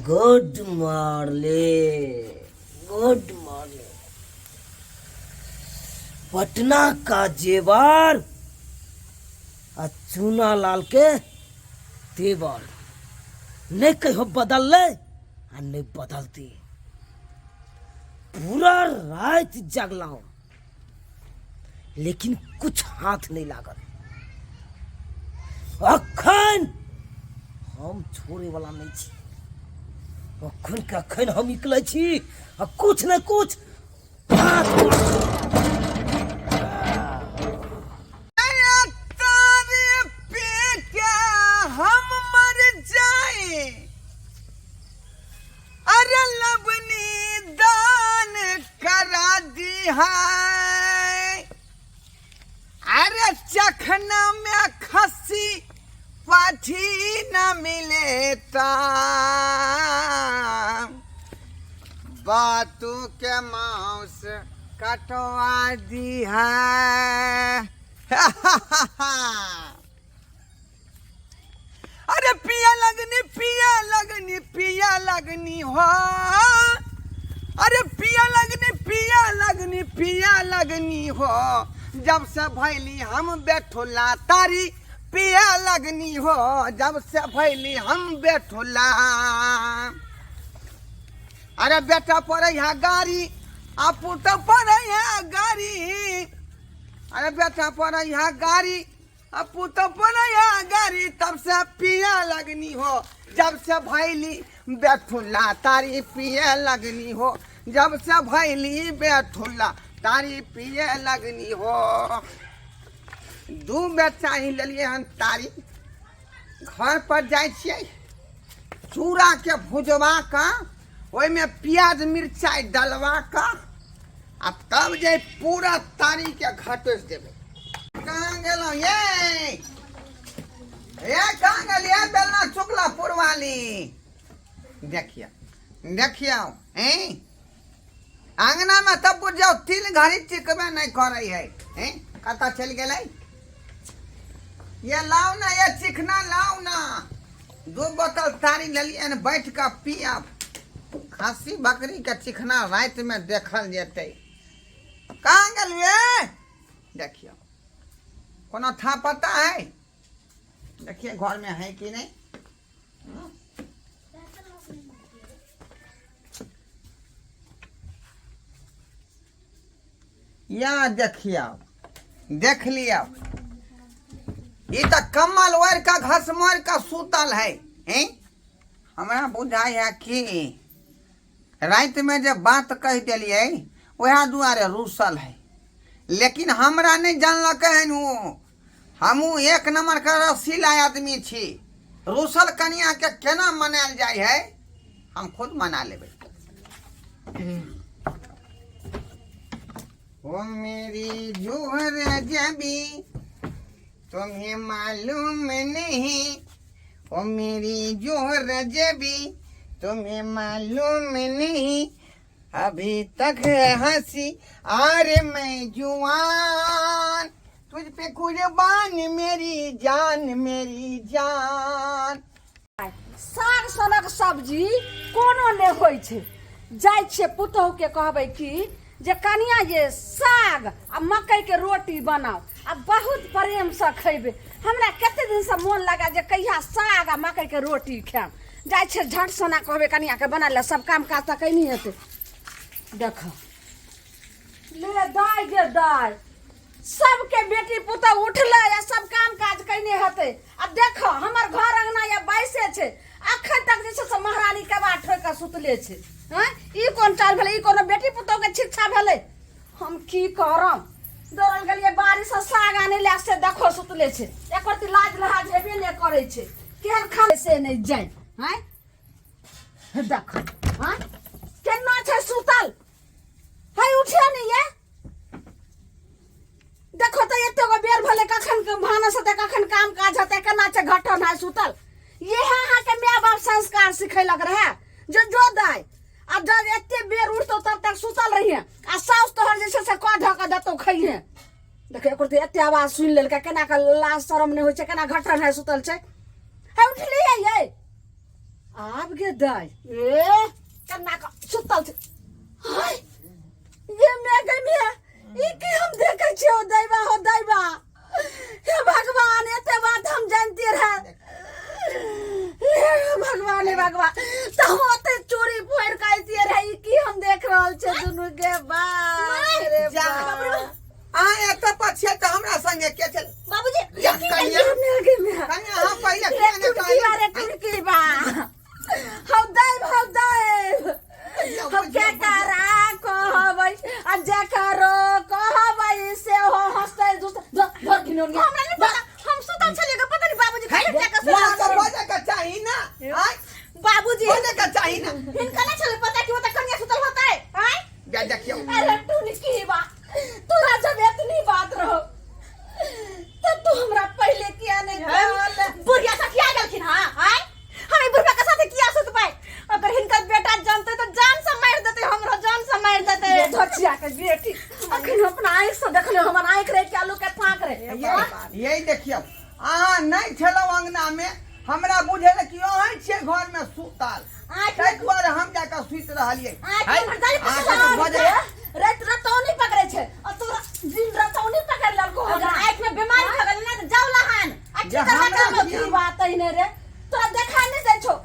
Good मारले, good मारले। पटना का जेवर आ चूनालाल के तेवर नहीं कहियो बदलले आ नहीं बदलती। पूरा रात जगलाऊं लेकिन कुछ हाथ नहीं लागल। अखन हम छोड़े वाला नहीं छी। अखन के अखन हम निकले छी आ कुछ न कुछ हाथ तारे पे क्या हम मर जाए, अरे लबनी दान करा दी है, अरे चखना में खसी पाठी न मिलेता, बातू के मांस कटवा दी है। अरे पिया लगनी, पिया लगनी, पिया लगनी हो, अरे पिया लगनी, पिया लगनी, पिया लगनी हो, जब से भैली हम बैठोला तारी पिया लगनी हो, जब से भैली हम बैठोला। अरे बेटा पड़े है गाड़ी आ पुत पड़े है गाड़ी, अरे बेटा पड़े है गाड़ी आ पुत पड़े है गाड़ी, तब से पिया लगनी हो, जब से भैली बैठुला तारी पिया लगनी हो, जब से भैली बैठुला तारी पिया लगनी हो। दू बेर चाही लेलियै हन तारी, घर पर जाइ छियै चूड़ा के भुजवा कऽ ओहिमे प्याज मिरचाइ डलवा कऽ आ तब जे पूरा तारी के घटोसि देबै। कहाँ गेलहुँ ये? ये कहाँ गेलियै बेलना चुकला पुरवाली? देखियौ देखियौ, हैं आंगना में तब बुझ जाओ तीन घड़ी टिकबे नहीं करे है, हैं कतऽ चलि गेलै? ये लाओ ना, ये चिकना लाओ ना, दो बोतल तारी लेलियै हन, बैठ कऽ पियब। खस्सी बकरी के चिकना राति में देखल जेतै। कहाँ गेलियै? देखियौ कोनो था पता है? देखिए घर में है कि नहीं। या देखियौ, देख लियौ, ई तऽ कम्बल ओढ़ि कऽ घसमोड़ि कऽ सुतल है, हैं? हमरा बुझाइ है कि रातिमे जे बात कहि देलियै वएह दुआरे रूसल है, लेकिन हमरा नहि जानलकै हन ओ। हमहूँ एक नम्बरके रसीला आदमी छी, रूसल कनियाके केना मनायल जाइ है हम खुद मना लेबै। ओ मेरी जोहर जबी तुम्हें मालूम नहीं, ओ मेरी जोहर जबी तुम्हें मालूम नहीं, अभी तक है हंसी आरे मैं जुआन, तुझ पे कुर्बान मेरी जान मेरी जान। साग सनक सब्जी कोनो नहि होइ छै। जाइ छियै पुतहुके कहबै कि जे कनिया ये साग आ मकई के रोटी बनाओ आ बहुत प्रेमसँ खैबै। हमरा कते दिनसँ मोन लगा जे कहिया साग आ मकई के रोटी खायब। जाइ छियै झट सोना कहबै कनियाके बना ले, सब काम काज तऽ कैनी हेतै। देख ले दाय गे दाय, सबके बेटी पुतहु उठलै आ सब काम काज कैने हेतै। आ देखो हमर घर अंगना या बाइसे छै, अखन तक जे छै से महारानी कबाड़ ठोकि कऽ सुतले छै। हँ, ई कोन चाल भेलै? ई कोनो बेटी पुतहुके शिक्षा भेलै? हम की करब? दौड़ल गेलियै बाड़ीसँ साग आनै लए, से देखो सुतले छै, एकर तऽ लाज लहाज हेबे नहि करै छै। केहन खान से नहि जानि। हँ देख, हँ केना छै सुतल है, उठियो नहीं ये। देखो तो एते गो बेर भले, कखन के भानस हेतै, कखन काम काज हेतै, केना छै घटन है सुतल। ये है अहाँ के माय बाप संस्कार सिखेलक रहे जे जो दाय आ जब एते बेर उठतो तब तक सुतल रहिए आ साउस तोहर जे छै से कऽ धऽ कऽ देतौ खइहे। देख एकर तऽ एते आवाज सुनि लेलकै, केना कऽ लाज शरम नहि होइ छै, केना घटन है सुतल छै। है उठलियै ये? आब गे दाइ ए कन्ना क सुतल छै हाय ये मैं गई में ई की हम देखै छियै हो दैबा हो दैबा हे भगवान एते बात हम जानते रहे हे भगवान हे भगवान तऽ हम ओते चोरी फोड़ के अइतियै रहे ई की हम देख रहल छै दुनू के बाप रे जा। बाप। अहाँ एतऽ पर छियै तऽ हमरा संगे के चल बाबूजी या कनिया ये गे मैं कनिया अहाँ पहिले रे किया ने टुटकी बा रे कहली टुटकी बा हौ दैव हौ दैव हम केकरा कहबै आ जेकरो कहबै से हो हंसतै दुसतै धर धर घिनौनिया हमरा नहीं पता हम सुतल छलियै गे, पता नहीं बाबूजी खाली जाके माँ सुतल के बजे के चाही ना आय बाबूजी बजे के चाही ना हिनका नहीं छलै पता कि ओ त कनिया सुतल होतै आय जा देखियौ अरे टुनकी बा तोरा जब एतनी बात रहो तो तू हमरा पहले किया नहीं कहल बुढ़िया सखिया गेलखिन हां आय हम ई बुढ़वा के साथे किया सुतबै अगर हिनकर बेटा जानते तो जान से मार देते हमरो जान से मार देते ये धचिया के बेटी अखन अपना आँख से देखले हमर आँख रे के आलू के फाँक रे यही यही देखियौ अहाँ नहि छलहुँ अंगना में हमरा बुझेल कि अहाँ छियै घर में सुतल आँखि ताहि दुआरे हम जाकऽ सुति रहलियै आँखि है, में दालि अहाँके पकड़ तऽ भऽ जाय रात रतौनी पकड़े छै आ तोरा दिन रतौनी पकड़ लेलको अगर आँखि में बीमारी भऽ गेल ना तऽ जाउ लहान आ जे ठीक करबा हमरा के की की बात है ने रे तोरा देखा नहीं दै छौ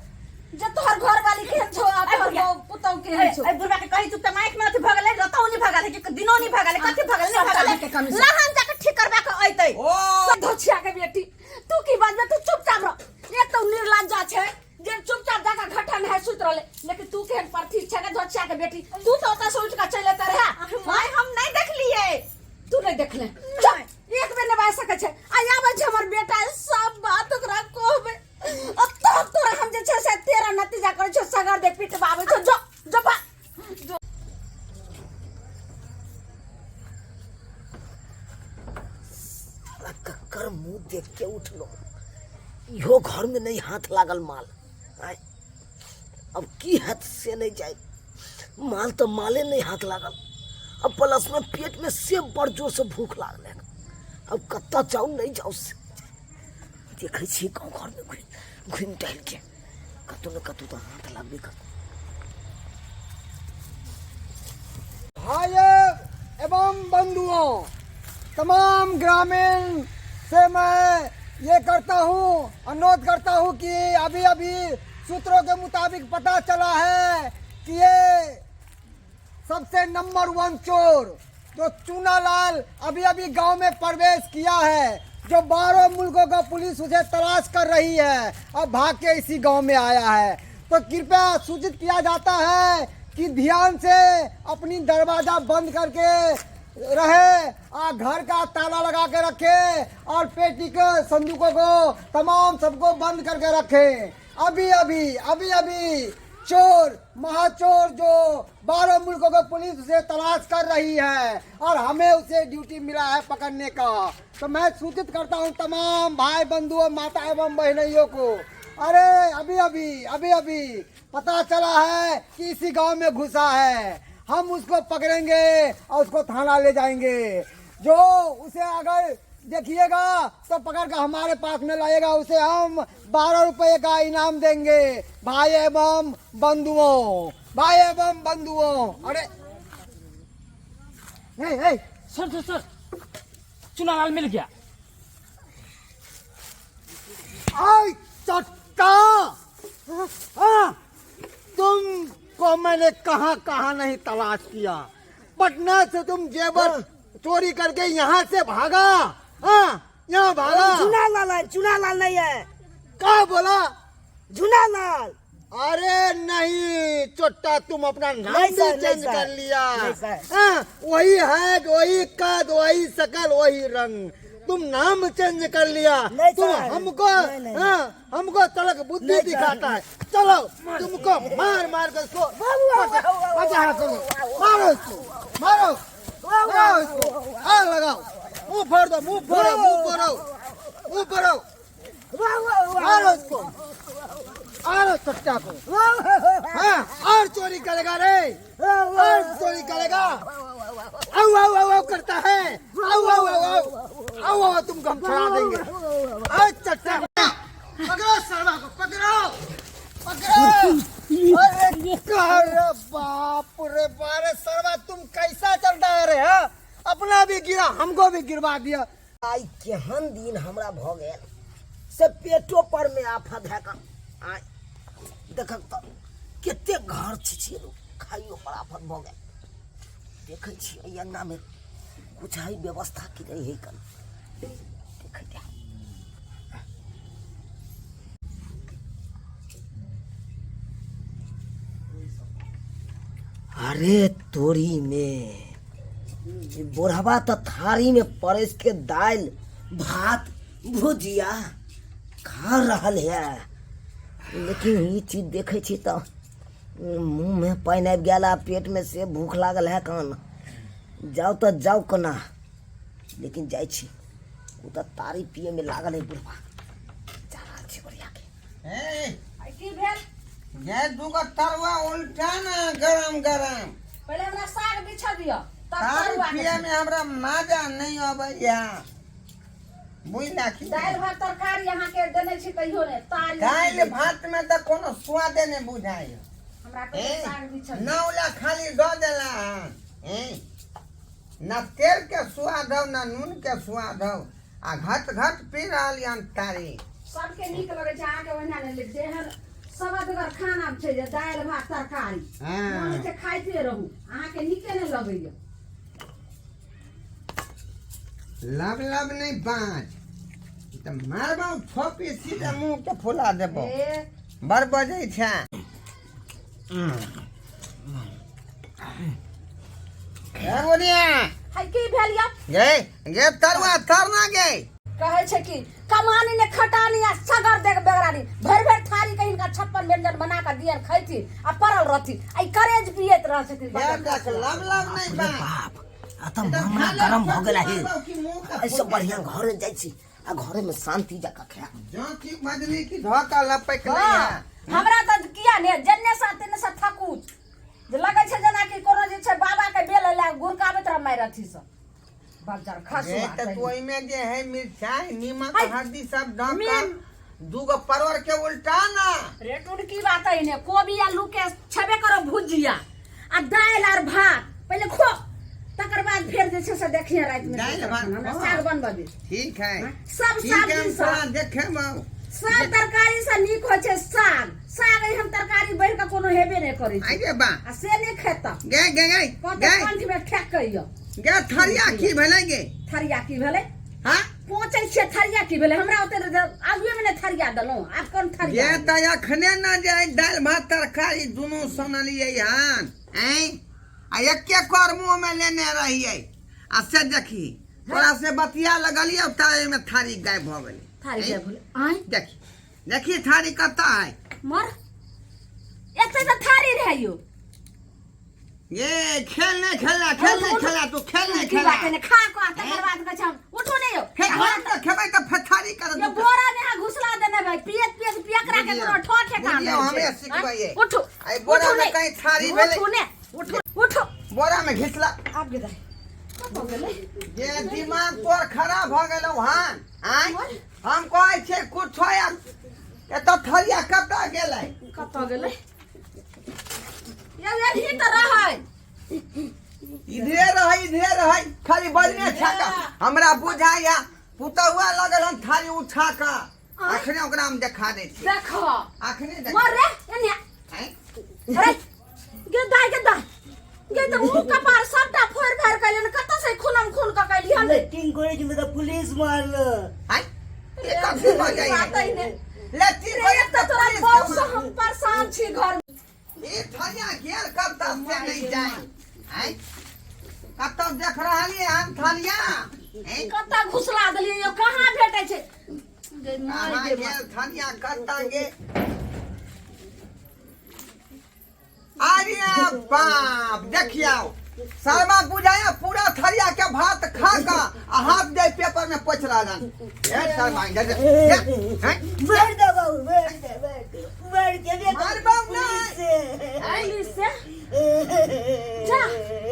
जे तोहर घर वाली केहन छौ आ तोहर बुढ़िया। पुतहु केहन छौ ए बुढ़वा के कही तू तऽ आँखि में अथी भऽ गेलै रतौनी भऽ गेलै कि दिनौनी भऽ गेलै कथी भऽ गेलै नहि भऽ सबटा के गेलै कमी छै। लहान जाके ठीक करबा के अयतै ओ धोछिया के बेटी तू की बात तू चुपचाप रह एक तो निर्लज्जा छै जे चुपचाप जाकर घट्ठा नहाय सुति रहले लेकिन तू केहन परथी छै गे धोछिया के बेटी तू तो ओतऽ से उठि कऽ चलि एतऽ रहे माय हम नहीं देखलियै तू नहीं देखले चुप एक बेर नहि बाजि सकै छै आ आबै छै हमर बेटा सब बात ओकरा कहबै आ तब तोरा हम जे छै से तेरा नतीजा करै छियौ सगर दे पिटबाबै छौ जो जो भाग जो साला कक्कर मुंह देख के उठलो इहो घर में नहीं हाथ लागल माल आय अब की हाथ से नहीं जाए माल तो माले नहीं हाथ लागल अब प्लस में पेट में से बड़ जोर से भूख लागल है अब कत्ता जाऊँ नहीं जाऊँ से देखै छी गाँव घर में घुमि घुमि टहल के कतौ ने कतौ तो हाथ लागबे करतै। भाइयों एवं बंधुओं, तमाम ग्रामीण से मैं ये करता हूँ, अनुरोध करता हूँ कि अभी अभी सूत्रों के मुताबिक पता चला है कि ये सबसे नंबर 1 चोर जो चूनालाल अभी अभी गांव में प्रवेश किया है, जो 12 मुल्कों का पुलिस उसे तलाश कर रही है, अब भाग के इसी गांव में आया है। तो कृपया सूचित किया जाता है कि ध्यान से अपनी दरवाज़ा बंद करके रहे और घर का ताला लगा के रखे और पेटी के संदूकों को तमाम सबको बंद करके रखे। अभी अभी अभी अभी चोर महाचोर जो 12 मुल्कों को पुलिस उसे तलाश कर रही है और हमें उसे ड्यूटी मिला है पकड़ने का। तो मैं सूचित करता हूँ तमाम भाई बंधुओं, माता एवं बहनों को, अरे अभी अभी अभी अभी पता चला है कि इसी गांव में घुसा है, हम उसको पकड़ेंगे और उसको थाना ले जाएंगे। जो उसे अगर देखिएगा तो पकड़ कर हमारे पास में लाएगा, उसे हम 12 रुपये का इनाम देंगे। भाई एवं बंधुओं, भाई एवं बंधुओं, अरे नहीं, नहीं। सर, सर, सर, चुनालाल मिल गया। आई चट्टा, हाँ, तुमको मैंने कहाँ कहाँ नहीं तलाश किया। पटना से तुम जेवर चोरी करके यहाँ से भागा, हाँ, यहाँ भागा। चुनालाल है, चुनालाल नहीं है। क्या बोला? चुनालाल। अरे नहीं चोट्टा, तुम अपना नाम नहीं भी सर, नहीं चेंज सर। कर लिया। नहीं सर। हाँ, वही है, वही कद, वही शकल, वही रंग, तुम नाम चेंज कर लिया। नहीं तुम सर। हमको, नहीं, नहीं, हाँ, हमको तलक बुद्धि नहीं सर। दिखाता है। चलो तुमको मार मार कर इसको वाह, वाह, वाह, वाह, बचा करो। मारो इसको, मारो, मारो इसको, आग लगाओ, मुंह फोड़ दो, मुंह फोड़ो, मुंह फोड़ो, मुंह फोड़ो, मारो इसको, मारो चट्टा को। हाँ, और चोरी करेगा रे, और चोरी करेगा। आओ आओ आओ आओ करता है, आओ आओ आओ आओ आओ आओ, तुमको हम छुड़ा देंगे। आओ चट्टा, पकड़ो सरवा को, पकड़ो। पकड़ो। अरे अरे बाप रे बारे सरवा तुम कैसा चलता है रे हाँ? अपना भी गिरा हमको भी गिरवा दिया। आइ केहन दिन हमरा भऽ गेल से पेटो पर में आफत है का। आइ देखक तऽ कते घर छिछेलू, खाइयो पर आफत भऽ गेल। देखै छी एहि अंगना में कुछ है व्यवस्था कि नहीं है कन, देखै दे। अरे तोरी में ई बुढ़वा तो थारी में परस के दाल भात भुजिया खा रहल है, लेकिन ई चीज देखै छी तऽ मुँह में पानि आबि गेल आ पेट में से भूख लागल है कान। जाउ तऽ जाउ कोना, लेकिन जाइ छी, ओ तऽ तारी पिए में लागल है बुढ़वा। जा रहल छी बुढ़िया के। ए, आ की भेल? ये दूगो तरुआ उल्टा ना गरम गरम। पहिले हमरा साग बिछऽ दिअ तब तारी तरुआ के। पिए में हमरा मजा नहीं अबैया, बुझला की? दालि भात तरकारी अहाँके देने छी तैयो ने तारी। दालि भात में तऽ कोनो स्वादे नहीं बुझाइ। हमरा पहिले साग बिछऽ दिअ। नौला खाली दऽ देला हन। ए, न तेल के स्वाद हौ न नून के स्वाद हौ, आ घट घट पी रहल हन तारी। सबके नीक लगै छै, अहाँके ओहिना नहि लगै छै। एहन सवदगर खाना छै जे दालि भात तरकारी हाँ। मोन होइ छै खाइते रहू, अहाँके नीके नहि लगैया। लब लब नहीं बाँच तऽ मारबौ थोपी सीधे मुँह के फुला देबौ। ए बड़ बजै छै। ए बुढ़िया। है की भेल यौ? गे गे तरुआ तरना गे। कहै छै कि कमानी ने खटानी आ सगर देख बेगरानी, भरि भरि थारी के हिनका 56 व्यंजन बना के दियन, खैथिन आ पड़ल रहथिन आ ई करेज पियैत रहै छथिन। हे देख लब लब नहीं अरे बाँच। बाप, आ तऽ मामला गरम भऽ गेल है। एहिसँ बढ़िआँ घरे जाइ छी आ घरे में शांति जकाँ खायब। जँ की बजली कि धोखा लपक नहीं हाँ, है। हमरा तऽ किया ने जन्ने सा तेने सा थकूच जे लगै छै, जेनाकि कोनो जे छै बाबा के बेल लए गुरकाबैत रह मारि अथी सँ बज्जर खसुआ। ये तऽ तू ओहिमे जे है मिरचाई नीमक है। हल्दी सब दऽ कऽ दूगो परोड़ के उल्टा ना। रे टुनकी बात है ने, कोबी आलू के छेबे करो भुजिया आ दालि आर भात पहिले खो, तकर बाद फेर जे छै से देखिए राति में। दालि भात हमरा खो। साग बनबऽ दे। ठीक है। सब ठीक है, सब्जी हम सब तोरा देखेबौ। सब तरकारी से नीक होइ छै साग। साग एहन तरकारी बढ़ि कऽ कोनो हेबे नहि करै छै। आइ रे बा। आ से नहि खेता गे गे गे। कहतै गे कंठ में ठेकैया। गे थरिया की भेलै गे? थरिया की भेलै? हाँ? पोचै छियै। थरिया की भेलै? हमरा ओते आगुए मे नहि थरिया देलहुँ, आब कोन थरिया? गे तऽ अखने ने जे एहि दालि भात तरकारी दुनू सनलियै हन ऐं, आ एके कर मुँह में लेने रहियै, आ से देखी तोरा से बतिया लगलियै तारे में थारी गायब भऽ गेलै। थारी ऐं? गायब भेलै? आँय? देखी देखी थारी कतऽ है। मर, एते तऽ थारी रहै यौ। ये खेल नहीं खेलना, खेल नहीं खेला तू, खेल नहीं की खेला। बात है ने, खा कऽ तकर बाद कहै छै हम उठू नहि यौ। फेर हम तऽ खेबै तऽ फेर थारी कर। ये बोरा में अहाँ घुसला देने भाई, पियत पियत पियकरा के बुझियौ, कोनो ठो ठेकान बुझियौ, नहि हमे छै। सिखबैयै। आँय? उठू। आइ बोरा उठू में नहि। कहीं थारी भेलै। उठू ने, उठू उठू। बोरा में घिसला। आब गेलै, कतऽ गेलै? ये दिमाग तोर खराब भऽ गेलौ हन। आँय, हम कहै छियै कुछो यार, एतऽ थरिया कतऽ गेलै? कतऽ गेलै यौ? एही तऽ रहै। इधरे रहै, इधरे रहै, खाली बजने छाका हमरा बुझाइया पुतहुआ लगल हन थारी उठा कऽ। अखने ओकरा हम देखा दै छी। देखो। अखने देख। मर रे, एने आ। आँय? अरे गे दाइ, गे दाइ गे, तऽ मुँह कपार सबटा फोड़ि फाड़ि कऽ कतऽ से खूनम खून कऽ कैली हन? लैट्रिन करे छलै तऽ पुलिस मारल। आँय? ई कथी बजै बात है ने। लट्ठी रे बजै एक तऽ तोरा पुलिस बहू के से हम परेशान छी घर में। ई थरिया गेल कतऽ से नहीं जाय। आँय? कतऽ देख रहलियै हन थरिया? आँय? कतऽ घुसला देलियै यौ? कहाँ भेटै छै गे माय? कहाँ गे माय। गेल थरिया, कतऽ गेल? अरे बाप, देखियौ शर्मा बुझाया पूरा थरिया के भात खा कऽ आ हाथ दे पेपर में पोछि रहल हन। हे शर्मा, इधर देख, देख, हैं? मार दे बाबू, मार दे, मार दे, मार के बे। मारबौ नहि। पुलिस से। पुलिस से जा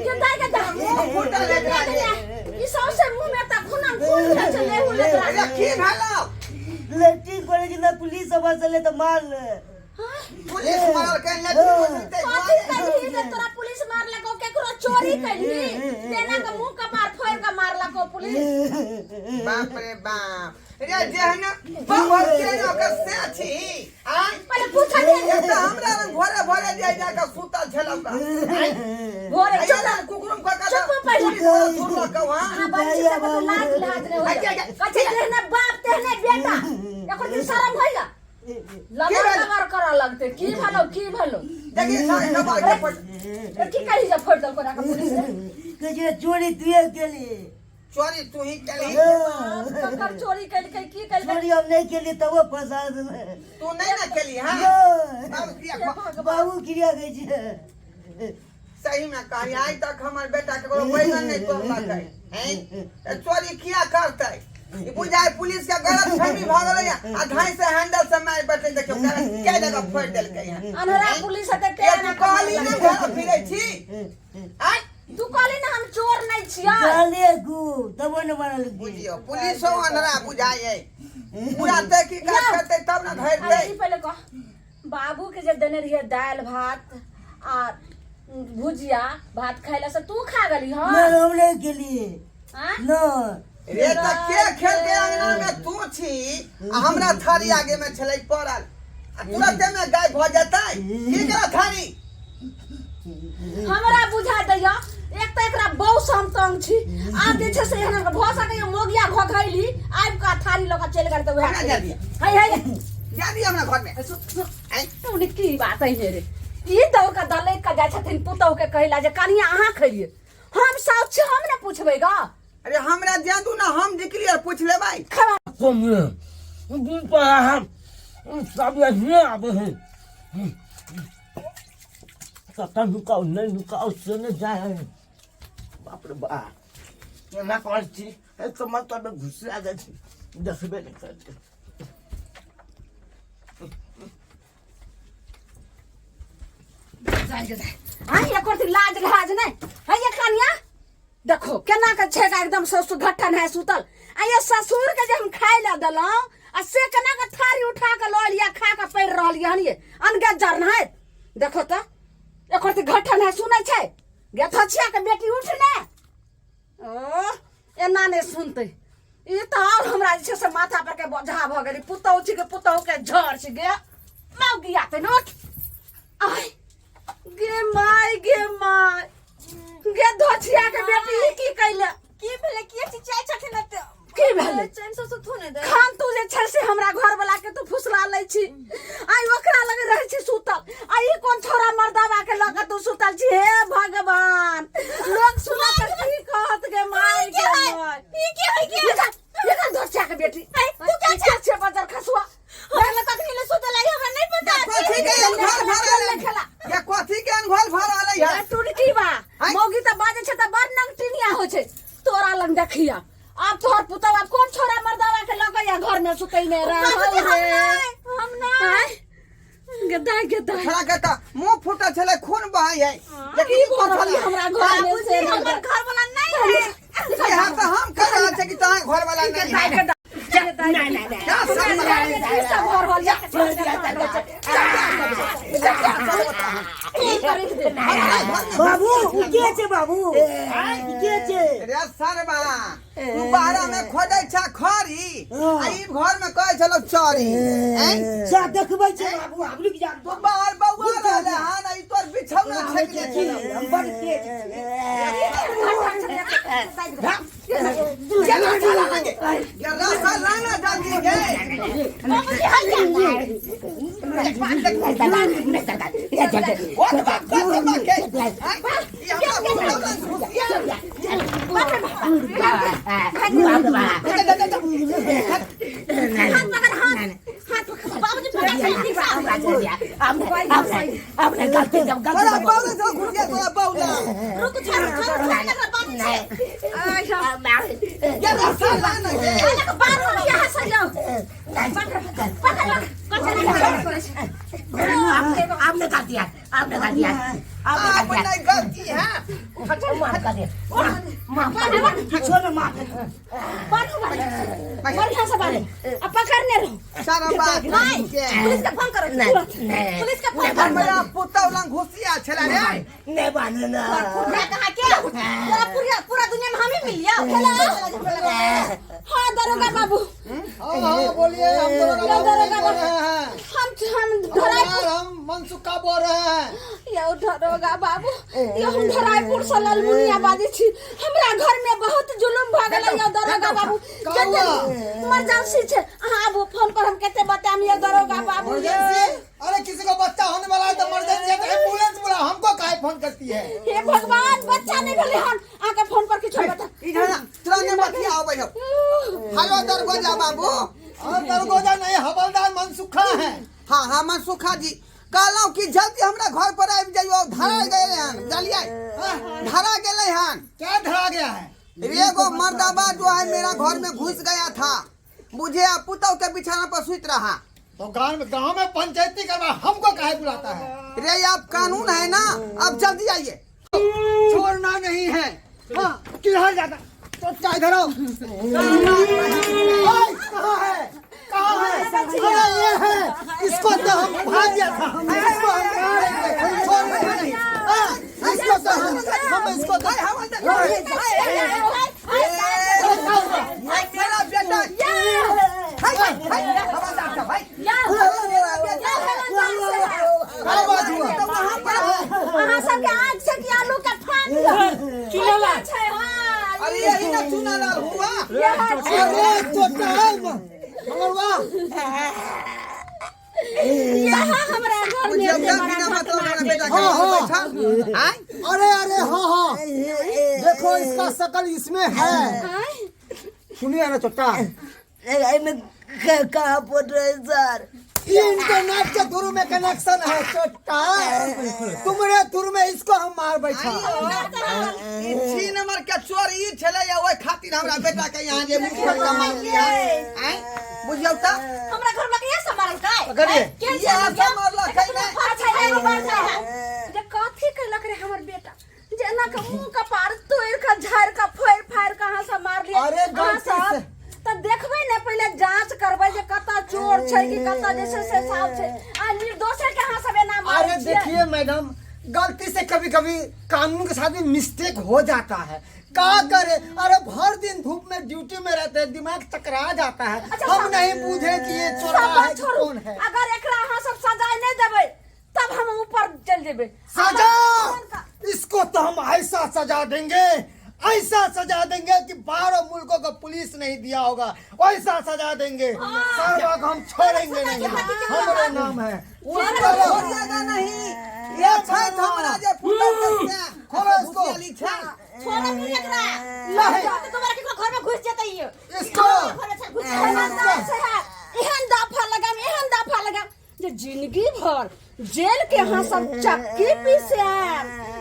गे दाइ, गे दाइ। मुँह फूटल एकरा गे। ई सौंसे मुँह में तऽ खूनम खून भेल छै, लेहू लेकरा। अरे की भेलौ? लैट्रिन करे छलै, पुलिस सब छलै तऽ मारल। हाँ? पुलिस मारलकै लड़की बजतै। कथी कैलही जे तोरा पुलिस मारलको? केकरो चोरी कैलही तेना के मुंह कपार फोड़ के मारलको पुलिस? बाप रे बाप रे, जेहन बाबा के ओकर से छी आय। पहिले पूछल। ये तऽ हमरा रंग भोरे भोरे जाय जा के सुतल छलौ का भोरे चुप चुप कुकुरम का का चुप पहिले। पुलिस वाला सुनलक वहाँ। अहाँ बच्ची सब के लाज लाज नहीं होइया। कथी तेहने बाप तेहने बेटा, एको दिन शरम होइया? लबर भेल? लबर करऽ लगतै। की भेलौ, की भेलौ? देखी सारे कपार के पट। ए, की कही जे फोड़ि देलको ओकरा के पुलिस रे? कहै छै चोरी तुए केली। चोरी तू ही केली। ककर चोरी केलकै, की केलकै? चोरी हम नहि केली तबो फंसा देलै। तू नहीं ना केली? हाँ बाबू क्रिया बाबू क्रिया कहै छै। सही में कही, आइ तक हमर बेटा केकरो बैगन नहीं तोड़लकै हैं, तऽ चोरी किया करतै? ई बुझाय पुलिस के गलत फहमी भऽ गेलै आ धाई से हैंडल से मारि बैठे। देखियौ के जगह फोड़ि देलकै हन। अन्हरा पुलिस हेतै। ये तें तू एना कहली करऽ ने लगतै। घर फिरै छी आइ। तू कहली ने हम चोर नहि छियै। कहलियै खूब तबो ने बनल। बुझियौ पुलिसो अन्हरा बुझाय है पूरा। तहकीकात करतै तब ने धरतै। ई पहिले कह, बाबू के जे देने रहियै दालि भात आ भुजिया भात खाय ला, से तू खा गेली? हँ। नहि, हम नहि केलियै। आँय? नहि। रे तऽ के खेलके अंगना में तू छी आ हमरा थारी आगे में छलै पड़ल आ तुरंते में गायब भऽ जेतै? की करा थारी? हमरा बुझा दैया, एक तऽ एकरा बहु से हम तंग छी, आब जे छै से एहन भऽ सकैया मोगिया घघैली आबि कऽ थारी लऽ कऽ चलि गेल तऽ वएह। हमरा जा दिअ। है है। जा दिअ हमरा घर में। तू ने की बात है रे? ई दौड़ कऽ दलैक कऽ जाइ छथिन पुतहु के कहै ला जे कनिया अहाँ खैलियै, हम साउस छी, हम ने पूछबै गा। अरे हमरा जा दू ना, हम निकलिए पूछ लेबै। कम दिन पर हम सब यहीं आबे हैं। कतऽ नुकाउ नहि नुकाउ से नहि जाइ है। बाप रे बाप, एना करै छी एहि कमर तरमे घुसिया जाइ छी, देखबे नहि करै छी। हाँ, एको रत्ती लाज लिहाज नहि है ये। कनिया देखो केना के छै, एकदम ससुर घट्ठन है सुतल। आ ये ससुर के जे हम खाय लए देलहुँ आ से केना के थारी उठा के लऽ लिया, खा के पड़ि रहल हन ये अनगज्जर नहाइत। देखो तऽ एको रत्ती घट्ठन है सुनै छै गेथछिया के बेटी, उठ ने। ओ एना नहि सुनतै ई तऽ आओर हमरा जे छै से माथा पर के बोझा भऽ गेलै। पुतहु छी के पुतहु के झड़ छी गे मौगिया ते उठ। आय गे माय, गे माय, गे धोछिया के बेटी, ई की कैले? की भेलै? किए चिचियाइ छथिन एते? की भेलै? चैन से सुतू नहि दे। खान तू जे छै से हमरा घर वाला के तू फुसला लै छी, आइ ओकरा लग रहै छी सुतल, आ ई कोन छोरा मर्दावा के लऽ के तू सुतल छी? हे भगवान, लोग सुनत तऽ की कहत गे माय, गे माय। ई की होइ के? एकर धोछिया के बेटी, तू क्या ई के छै बजर खसुआ? हमरा कखनी ले सुतल आई, हमरा नहीं पता। कथी के अनघोल भऽ रहल खेला। ये कथी के अनघोल भऽ रहल है? टुनकी बा। आँय? मौगी तऽ बाजै छै तऽ बड़ नंगटिनिया होइ छै। तोरा लग देखिया आब तोहर पुतहु आब कोन छोरा मर्दावा के लऽ के या घर में सुतै ने रहौ बाबूजी, हम रे। नहि, हम नहि। आँय? गदा गदा। छोड़ा के तऽ मुंह फूटल छलै, खून बहै है, लेकिन की ई कोन भऽ रहल छलै? हमरा घर में से? बाबूजी, हमर घर वाला नहीं है। यहाँ तऽ हम कह रहल छी कि तोहर घर वाला नहीं है। क्या सब की सब भऽ रहल या? बाबू, उ के छै बाबू, इ के छै? रे सरबा, तू बाहरा में खोजै छा खरी आ ई घर में कहै छलो चोरी हैं? सा देखबै छै बाबू, हम रुकि जा। तू बाहर बौआ रहले हन आ ई तोर बिछौना छेकने छलो। हम बड़ तेज छियै। ये रसा लाना ये रसा लाना जल्दी गे। ओ बाप कथी बा के हैं? ई हमरा मुंह में घुसिया। हाथ पकड़, हाथ, हाथ पकड़ बाबूजी, पकड़। तोरा बौला से घुसिया, तोरा बौला। रुक, छोड़ छोड़ छोड़ लगा बाबूजी। ये रसा लाना गे। बाहर हो यहाँ से जाओ। पकड़ पकड़ पकड़। आपने कर दिया, आपने कर दिया। आप नहीं गलती है। माफ कर दिया, माफ कर दिया, छोड़, माफ। बढ़िया से। सब आबू आ पकड़ने रहू सारा बात नहीं के पुलिस के फोन करो नहीं पुलिस के फोन करो हमरा पुतौ लंग घुसिया छला रे नहीं बान्हे ना पूरा कहाँ के पूरा पूरा पूरा दुनिया में हम ही मिल लिया हाँ दरोगा बाबू हाँ हाँ बोलिए, हम दरोगा बाबू नहीं बोल रहे हैं। हम धराईपुर यार, हम मनसुखा बोल रहे हैं। यौ दरोगा बाबू, यौ हम धराईपुर से ललमुनिया बाजै छी। हमरा घर में बहुत जुलुम भऽ गेलै यौ दरोगा बाबू। का कते हुआ? इमरजेंसी छै, अहाँ आबू फोन पर, हम कते बतायब यौ दरोगा बाबू। इमरजेंसी? अरे किसी को बच्चा होने वाला है तो इमरजेंसी है तो एम्बुलेंस बुला, हमको काहे फोन करती है? हे भगवान, बच्चा नहि भेलै हन, अहाँके फोन पर किछु बता। इधर आ, तुरंत बतिया आबै हो। हेलो दरगोजा बाबू। और दरगोजा नहीं, हवलदार मनसुखा है। हाँ हाँ मनसुखा जी, कहलहुँ कि जल्दी हमरा घर पर आबि जाइयो, धरा गेलै हन, बुझलियै? धरा गेलै हन। क्या धरा गया है? एगो मर्दाबा जो है मेरा घर में घुस गया था, बुझे आ पुतौ के बिछाना पर सुत रहा। तो गांव में पंचायती करवा, हमको काहे बुलाता है? रे आप कानून है ना, आप जल्दी आइए। छोड़ना नहीं है। हाँ, किधर जाता? तो चाय इधर आओ। ओए, कहाँ है, कहाँ है? अरे ये है, इसको तो हम भाग गया था, इसको हम मारेंगे, छोड़ना नहीं। हाँ, इसको तो हम इसको तो मेरा बेटा हाय हाय हवलदार साहब, हाय। क्या बात हुआ? तो वहाँ पर अहाँ सबके आँख छै कि आलू के फाक चुनला छै? हाँ। अरे यही ना चुना लाल हुआ। यह छै। अरे तो टाइम मंगलवा यहाँ हमरा घर में बुझियौ से तऽ बड़ा बिना मतलब घटना हमरा भेल। बेटा के हाँ, हाँ। बैठल आय। अरे अरे हाँ हाँ, देखो इसका शकल इसमें है। आँय? सुनिए ना चोट्टा, एहिमे कहाँ फोटो है सर? ये इंटरनेट के थ्रू में कनेक्शन है चोट्टा, तुम्हारे थ्रू में इसको हम मार बैठा। ई छी नंबर के चोर ई छलै, ओहि खातिर हमरा बेटा के यहाँ जे मुँह पर मार लिया आय, बुझियौ तऽ हमरा घर में के सब मारलकै? पकड़िए। के इएह सब मारलकै ने। अच्छा एगो बात है जे कथी कैलक रे हमर बेटा जे एना के मुंह कपार तोड़ के झाड़ के फोड़ फाड़ के अहाँ सब मार लिया? अरे अहाँ गलती सब से। तऽ देखबै ने, पहिले जांच करबै जे कतऽ चोर छै कि कतऽ जे छै से साफ छै, आ निर्दोषे के अहाँ सब एना मारै अरे छियै। देखिए मैडम, गलती से कभी कभी कानून के साथ भी मिस्टेक हो जाता है, का करे? अरे भर दिन धूप में ड्यूटी में रहते हैं, दिमाग चकरा जाता है। अच्छा, हम नहीं बूझे कि ये चोरा सब है कि छोड़ू। कौन है। अगर एकरा अहाँ सब सजाय नहि देबै तब हम ऊपर चलि जेबै। सजा? इसको तो हम ऐसा सजा देंगे, ऐसा सजा देंगे कि 12 मुल्कों को पुलिस नहीं दिया होगा वैसा सजा देंगे। सरवा को हम छोड़ेंगे नहीं, हमारा नाम है। छोड़िएगा नहीं, ये छै हमरा जे फुटल के खोलो इसको। घुसियाली छै। छोड़ो नहीं एकरा। नहीं। तो तुम्हारा केकरो घर में घुस जेतै ई। इसको घर में घुस एहन एहन दाफा लगाम, एहन दाफा लगाम जे जिंदगी भर जेल के यहाँ सब चक्की पीसे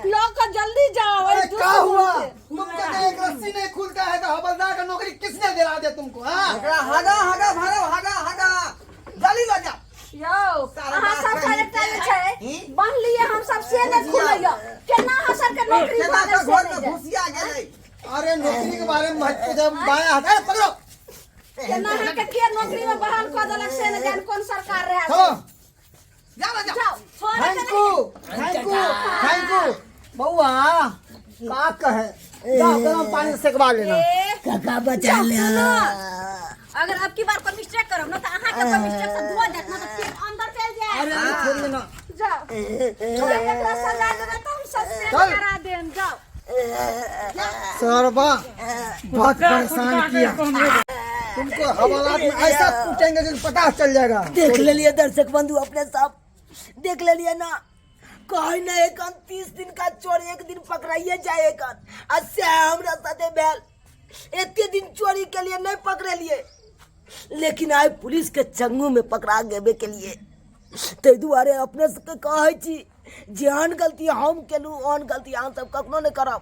लऽ के जल्दी जाओ। अरे एहि क्या हुआ दुश्मन के। तुमको तो एक रस्सी नहीं खुलता है तो हवलदार का नौकरी किसने दिला दिया तुमको? हाँ एकरा हगा हगा भरो, हगा हगा जल्दी लऽ जाओ। यौ सारा अहाँ बात सब कही एकटा जे के। छै ही? बान्हलियै हम सब से नहि खुलैया, केना अहाँ सबके नौकरी केना भऽ गेल के से घर नहि में जाय। घुसिया गेलै? अरे नौकरी के बारे में मत पूछो, बायां हाथ, अरे पकड़ो। केना अहाँके के नौकरी में बहाल कऽ देलक से नहि जान कोन सरकार रहै। चलो। जा ना जाओ। जाओ। Thank you, thank you, thank you. बउआ का कहे, जाओ गरम पानी से सेकवा लेना। ए काका बचा ले। सुनो, अगर अब की बार कोई मिस्टेक करब ना त अहाँ के कोई मिस्टेक से धो देत ना त फिर अंदर चल जाए। अरे अरे छोड़िए ना। जाओ, एकरा सजा देबै तऽ हम सस्पेंड चल। करा देम, जाओ। सरबा बहुत परेशान किया तुमको, हवालात में ऐसा कूटेंगे कि पता चल जाएगा। देख ले लिए दर्शक बंधु, अपने सब देख ले लिए ना, कहीं ना एक 30 दिन का चोर एक दिन पकड़ाइए जाएगा, आ से हमरा साथे भेल। एते दिन चोरी के लिए नहीं पकड़े लिए, लेकिन आइ पुलिस के चंगू में पकड़ा गेबे के लिए। ताहि दुआरे अपने सबके कहै छी, जेहन गलती हम केलहुँ ओहन गलती अहाँ सब कखनो नहि करब।